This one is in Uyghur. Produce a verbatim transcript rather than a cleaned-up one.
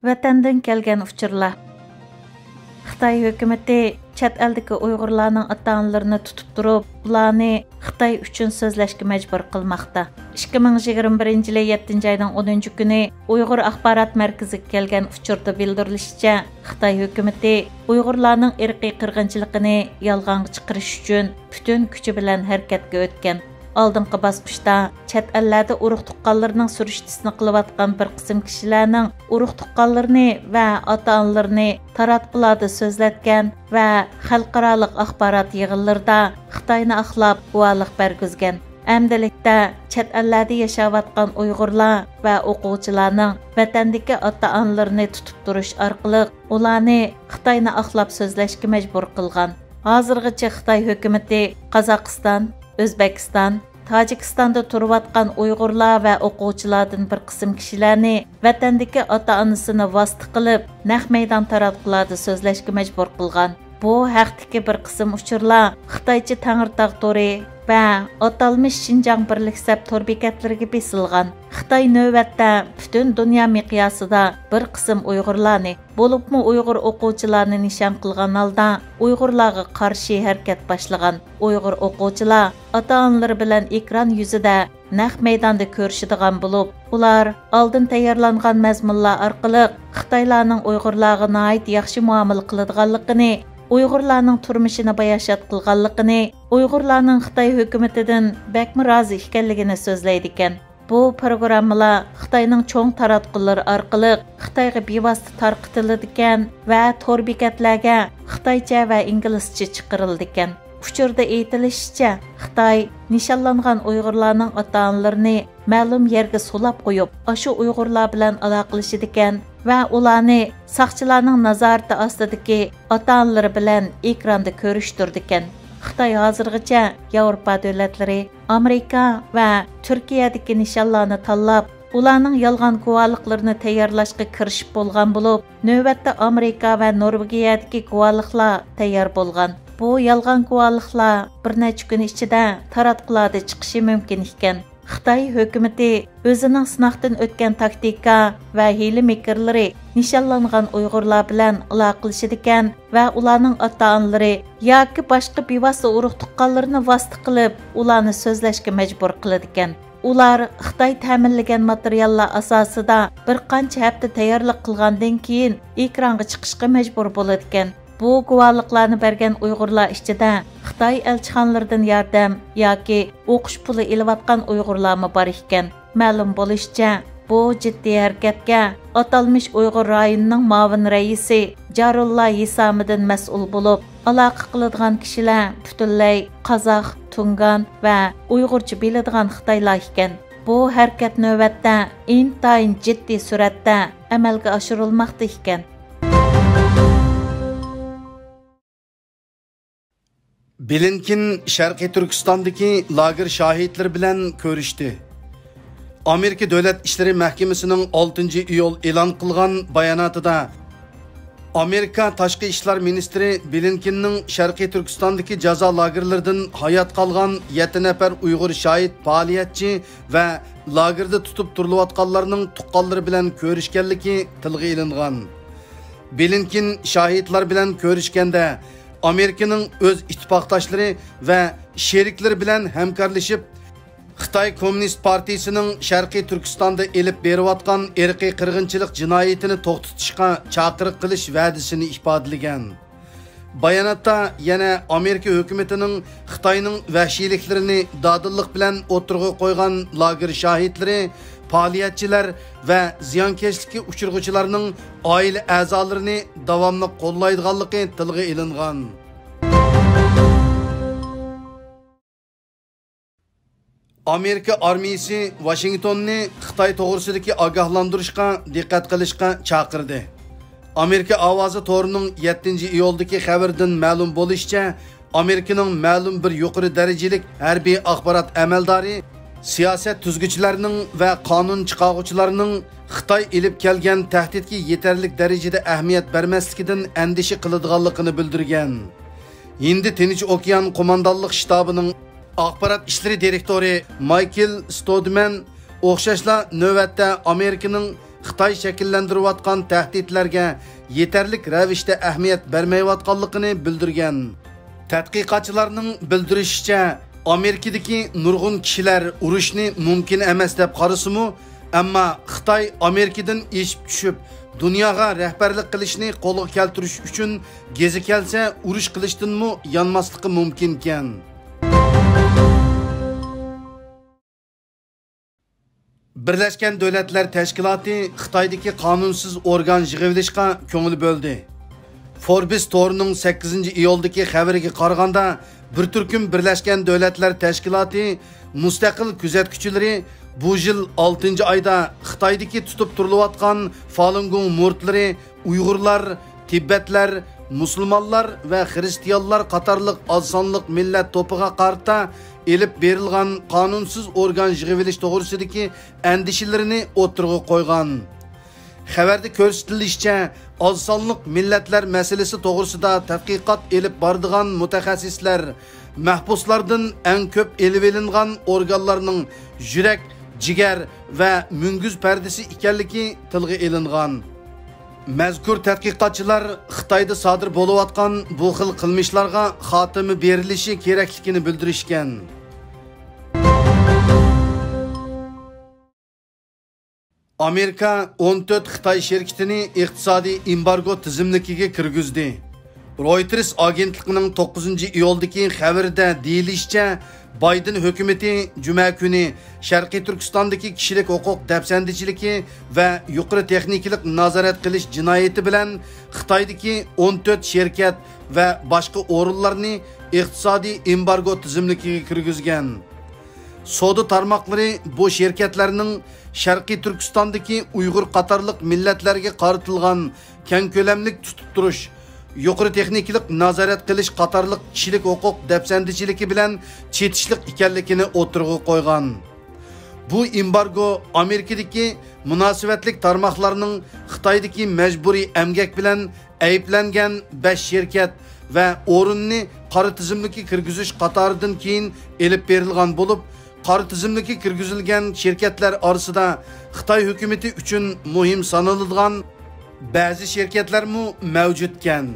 ۋەتەندىن كەلگەن ئۇچۇرلار. خىتاي ھۆكۈمىتى چەت ئەلدىكى ئۇيغۇرلارنىڭ ئاتا-ئانىلىرىنى تۇتۇپ تۇرۇپ، ئۇلارنى خىتاي ئۈچۈن سۆزلەشكە مەجبۇر قىلماقتا. ئىككى مىڭ يىگىرمە بىرىنچى يىلى يەتتىنچى ئاينىڭ ئونىنچى كۈنى ئۇيغۇر ئاخبارات مەركىزىگە كەلگەن ئۇچۇردا بىلدۈرۈلۈشىچە، خىتاي ھۆكۈمىتى ئۇيغۇرلارنىڭ ئىرقىي قىرغىنچىلىقىنى يالغانغا چىقىرىش ئۈچۈن پۈتۈن كۈچى بىلەن ھەرىكەتكە ئۆتكەن. ئالدىنقى باسقۇچتا چەت ئەللەردە ئۇرۇق-تۇغقانلىرىنىڭ سۈرۈشتىسىنى قىلىۋاتقان بىر قىسىم كىشىلەرنىڭ ئۇرۇق-تۇغقانلىرىنى ۋە ئاتا-ئانىلىرىنى تاراتقۇلاردا سۆزلەتكەن ۋە خەلقئارالىق ئاخبارات يىغىنلىرىدا خىتاينى ئاقلاپ گۇۋاھلىق بەرگۈزگەن. ئەمدىلىكتە چەت ئەللەردە ياشاۋاتقان ئۇيغۇرلار ۋە ئوقۇغۇچىلارنىڭ ۋەتەندىكى ئاتا-ئانىلىرىنى تۇتۇپ تۇرۇش ئارقىلىق ئۇلارنى خىتاينى ئاقلاپ سۆزلەشكە مەجبۇر قىلغان. ھازىرغىچە خىتاي ھۆكۈمىتى قازاقىستان، ئۆزبېكىستان، تاجىكىستاندا تۇرۇۋاتقان ئۇيغۇرلار ۋە ئوقۇغۇچىلاردىن بىر قىسىم كىشىلەرنى ۋەتەندىكى ئاتا-ئانىسىنى ۋاسىتە قىلىپ، نەق مەيدان تاراتقۇلاردا سۆزلەشكە مەجبۇر قىلغان. بۇ ھەقتىكى بىر قىسىم ئۇچۇرلار خىتايچە تەڭرىتاغ تورى ۋە ئاتالمىش شىنجاڭ بىرلىك سەپ تور بېكەتلىرىگە بېسىلغان. خىتاي نۆۋەتتە پۈتۈن دۇنيا مىقياسىدا بىر قىسىم ئۇيغۇرلارنى، بولۇپمۇ ئۇيغۇر ئوقۇغۇچىلارنى نىشان قىلغان ھالدا ئۇيغۇرلارغا قارشى ھەرىكەت باشلىغان. ئۇيغۇر ئوقۇغۇچىلار ئاتا-ئانىلىرى بىلەن ئېكران يۈزىدە نەق مەيداندا كۆرۈشىدىغان بولۇپ، ئۇلار ئالدىن تەييارلانغان مەزمۇنلار ئارقىلىق خىتايلارنىڭ ئۇيغۇرلارغا ناھايىتى ياخشى مۇئامىلە قىلىدىغانلىقىنى، ئۇيغۇرلارنىڭ تۇرمۇشىنى باياشات قىلغانلىقىنى، ئۇيغۇرلارنىڭ خىتاي ھۆكۈمىتىدىن بەكمۇ رازى ئىكەنلىكىنى سۆزلەيدىكەن. بۇ پروگراممىلار خىتاينىڭ چوڭ تاراتقۇلىرى ئارقىلىق خىتايغا بىۋاسىتە تارقىتىلىدىكەن ۋە تور بېكەتلەرگە خىتايچە ۋە ئىنگلىزچە چىقىرىلىدىكەن. ئۇچۇردا ئېيتىلىشىچە، خىتاي نىشانلانغان ئۇيغۇرلارنىڭ ئاتا-ئانىلىرىنى مەلۇم يەرگە سولاپ قويۇپ، ئاشۇ ئۇيغۇرلار بىلەن ئالاقىلىشىدىكەن ۋە ئۇلارنى ساقچىلارنىڭ نازارىتى ئاستىدىكى ئاتا-ئانىلىرى بىلەن ئېكراندا كۆرۈشتۈرىدىكەن. خىتاي ھازىرغىچە ياۋروپا دۆلەتلىرى، ئامېرىكا ۋە تۈركىيەدىكى نىشانلارنى تاللاپ، ئۇلارنىڭ يالغان گۇۋاھلىقلىرىنى تەييارلاشقا كىرىشىپ بولغان بولۇپ، نۆۋەتتە ئامېرىكا ۋە نورۋېگىيەدىكى گۇۋاھلىقلار تەييار بولغان. بۇ يالغان گۇۋاھلىقلار بىر نەچچە كۈن ئىچىدە تاراتقۇلاردا چىقىشى مۇمكىن ئىكەن. خىتاي ھۆكۈمىتى ئۆزىنىڭ سىناقتىن ئۆتكەن تاكتىكا ۋە ھىيلە-مىكىرلىرى نىشانلانغان ئۇيغۇرلار بىلەن ئالاقىلىشىدىكەن ۋە ئۇلارنىڭ ئاتا-ئانىلىرى ياكى باشقا بىۋاسىتە ئۇرۇق-تۇغقانلىرىنى ۋاسىتە قىلىپ، ئۇلارنى سۆزلەشكە مەجبۇر قىلىدىكەن. ئۇلار خىتاي تەمىنلىگەن ماتېرىياللار ئاساسىدا بىر قانچە ھەپتە تەييارلىق قىلغاندىن كېيىن، ئېكرانغا چىقىشقا مەجبۇر بولىدىكەن. بۇ گۇۋاھلىقلارنى بەرگەن ئۇيغۇرلار ئىچىدە خىتاي ئەلچىخانىلىرىدىن ياردەم ياكى ئوقۇش پۇلى ئېلىۋاتقان ئۇيغۇرلارمۇ بار ئىكەن. مەلۇم بولۇشىچە، بۇ جىددىي ھەرىكەتكە ئاتالمىش ئۇيغۇر رايونىنىڭ مۇئاۋىن رەئىسى جارۇللا ھېسامىدىن مەسئۇل بولۇپ، ئالاقە قىلىدىغان كىشىلەر پۈتۈنلەي قازاق، تۇڭگان ۋە ئۇيغۇرچە بىلىدىغان خىتايلار ئىكەن. بۇ ھەرىكەت نۆۋەتتە ئىنتايىن جىددىي سۈرئەتتە ئەمەلگە ئاشۇرۇلماقتا ئىكەن. بلىنكېن شەرقىي تۈركىستاندىكى لاگېر شاھىتلىرى بىلەن كۆرۈشتى. ئامېرىكا دۆلەت ئىشلىرى مەھكىمىسىنىڭ ئالتىنچى ئىيۇل ئېلان قىلغان باياناتىدا، ئامېرىكا تاشقى ئىشلار مىنىستىرى بلىنكېننىڭ شەرقىي تۈركىستاندىكى جازا لاگېرلىرىدىن ھايات قالغان يەتتە نەپەر ئۇيغۇر شاھىت، پائالىيەتچى ۋە لاگېردا تۇتۇپ تۇرۇلۇۋاتقانلارنىڭ تۇغقانلىرى بىلەن كۆرۈشكەنلىكى تىلغا ئېلىنغان. بلىنكېن شاھىتلار بىلەن كۆرۈشكەندە، ئامېرىكىنىڭ ئۆز ئىتتىپاقداشلىرى ۋە شېرىكلىرى بىلەن ھەمكارلىشىپ، خىتاي كوممۇنىست پارتىيىسىنىڭ شەرقىي تۈركىستاندا ئېلىپ بېرىۋاتقان ئىرقىي قىرغىنچىلىق جىنايىتىنى توختىتىشقا چاقىرىق قىلىش ۋەدىسىنى ئىپادىلىگەن. باياناتتا يەنە ئامېرىكا ھۆكۈمىتىنىڭ خىتاينىڭ ۋەھشىيلىكلىرىنى دادىللىق بىلەن ئوتتۇرىغا قويغان لاگېر شاھىتلىرى، پائالىيەتچىلەر ۋە زىيانكەشلىككە ئۇچرىغۇچىلارنىڭ ئائىلە ئەزالىرىنى داۋاملىق قوللايدىغانلىقى تىلغا ئېلىنغان. ئامېرىكا ئارمىيىسى ۋاشىنگتوننى خىتاي توغرىسىدىكى ئاگاھلاندۇرۇشقا دىققەت قىلىشقا چاقىردى. ئامېرىكا ئاۋازى تورىنىڭ يەتتىنچى ئىيۇلدىكى خەۋىرىدىن مەلۇم بولۇشىچە، ئامېرىكىنىڭ مەلۇم بىر يۇقىرى دەرىجىلىك ھەربىي ئاخبارات ئەمەلدارى سىياسەت تۈزگۈچىلەرنىڭ ۋە قانۇن چىقارغۇچىلارنىڭ خىتاي ئېلىپ كەلگەن تەھدىتكە يېتەرلىك دەرىجىدە ئەھمىيەت بەرمەسلىكىدىن ئەندىشە قىلىدىغانلىقىنى بىلدۈرگەن. ھىندى تىنچ ئوكيان قوماندانلىق شتابىنىڭ ئاخبارات ئىشلىرى دىرېكتورى مايكل ستودمەن ئوخشاشلا نۆۋەتتە ئامېرىكىنىڭ خىتاي شەكىللەندۈرۈۋاتقان تەھدىتلەرگە يېتەرلىك رەۋىشتە ئەھمىيەت بەرمەيۋاتقانلىقىنى بىلدۈرگەن. تەتقىقاتچىلارنىڭ بىلدۈرۈشىچە، ئامېرىكىدىكى نۇرغۇن كىشىلەر ئۇرۇشنى مۇمكىن ئەمەس دەپ قارىسىمۇ، ئەمما خىتاي ئامېرىكىدىن ئېشىپ چۈشۈپ، دۇنياغا رەھبەرلىك قىلىشنى قولغا كەلتۈرۈش ئۈچۈن گېزى كەلسە ئۇرۇش قىلىشتىنمۇ يانماسلىقى مۇمكىنكەن. بىرلەشكەن دۆلەتلەر تەشكىلاتى خىتايدىكى قانۇنسىز ئورگان يىغىۋېلىشقا كۆڭۈل بۆلدى. فوربس تورىنىڭ سەككىزىنچى ئىيۇلدىكى خەۋىرىگە قارىغاندا، بىر تۈركۈم بىرلەشكەن دۆلەتلەر تەشكىلاتى مۇستەقىل كۆزەتكۈچىلىرى بۇ يىل ئالتىنچى ئايدا خىتايدىكى تۇتۇپ تۇرۇلۇۋاتقان فالۇنگوڭ مۇرىتلىرى، ئۇيغۇرلار، تىبەتلەر، مۇسۇلمانلار ۋە خىرىستىيانلار قاتارلىق ئاز سانلىق مىللەت توپىغا قارىتا ئېلىپ بېرىلغان قانۇنسىز ئورگان يىغىۋېلىش توغرىسىدىكى ئەندىشىلىرىنى ئوتتۇرىغا قويغان. خەۋەردە كۆرسىتىلىشىچە، ئاز سانلىق مىللەتلەر مەسىلىسى توغرىسىدا تەتقىقات ئېلىپ بارىدىغان مۇتەخەسسىسلەر مەھبۇسلاردىن ئەڭ كۆپ ئېلىۋېلىنغان ئورگانلارنىڭ يۈرەك، جىگەر ۋە مۈڭگۈز پەردىسى ئىكەنلىكى تىلغا ئېلىنغان. مەزكۇر تەتقىقاتچىلار خىتايدا سادىر بولۇۋاتقان بۇ خىل قىلمىشلارغا خاتىمە بېرىلىشى كېرەكلىكىنى بىلدۈرۈشكەن. ئامېرىكا ئون تۆت خىتاي شىركىتىنى ئىقتىسادىي ئېمبارگو تىزىملىكىگە كىرگۈزدى. رويتېرس ئاگېنتلىقىنىڭ توققۇزىنچى ئىيۇلدىكى خەۋىرىدە دېيىلىشىچە، بايدېن ھۆكۈمىتى جۈمە كۈنى شەرقىي تۈركىستاندىكى كىشىلىك ھوقۇق دەپسەندىچىلىكى ۋە يۇقىرى تېخنىكىلىق نازارەت قىلىش جىنايىتى بىلەن خىتايدىكى ئون تۆت شىركەت ۋە باشقا ئورۇنلارنى ئىقتىسادىي ئېمبارگو تىزىملىكىگە كىرگۈزگەن. سودا تارماقلىرى بۇ شىركەتلەرنىڭ شەرقىي تۈركىستاندىكى ئۇيغۇر قاتارلىق مىللەتلەرگە قارىتىلغان كەڭ كۆلەملىك تۇتۇپ تۇرۇش، يۇقىرى تېخنىكىلىق نازارەت قىلىش قاتارلىق كىشىلىك ھوقۇق دەپسەندىچىلىكى بىلەن چېتىشلىق ئىكەنلىكىنى ئوتتۇرىغا قويغان. بۇ ئېمبارگو ئامېرىكىدىكى مۇناسىۋەتلىك تارماقلارنىڭ خىتايدىكى مەجبۇرىي ئەمگەك بىلەن ئەيىبلەنگەن بەش شىركەت ۋە ئورۇننى قارا تىزىملىككە كىرگۈزۈش قاتارىدىن كېيىن ئېلىپ بېرىلغان بولۇپ، قارا تىزىملىككە كىرگۈزۈلگەن شىركەتلەر ئارىسىدا خىتاي ھۆكۈمىتى ئۈچۈن مۇھىم سانىلىدىغان بەزى شىركەتلەرمۇ مەۋجۇتكەن.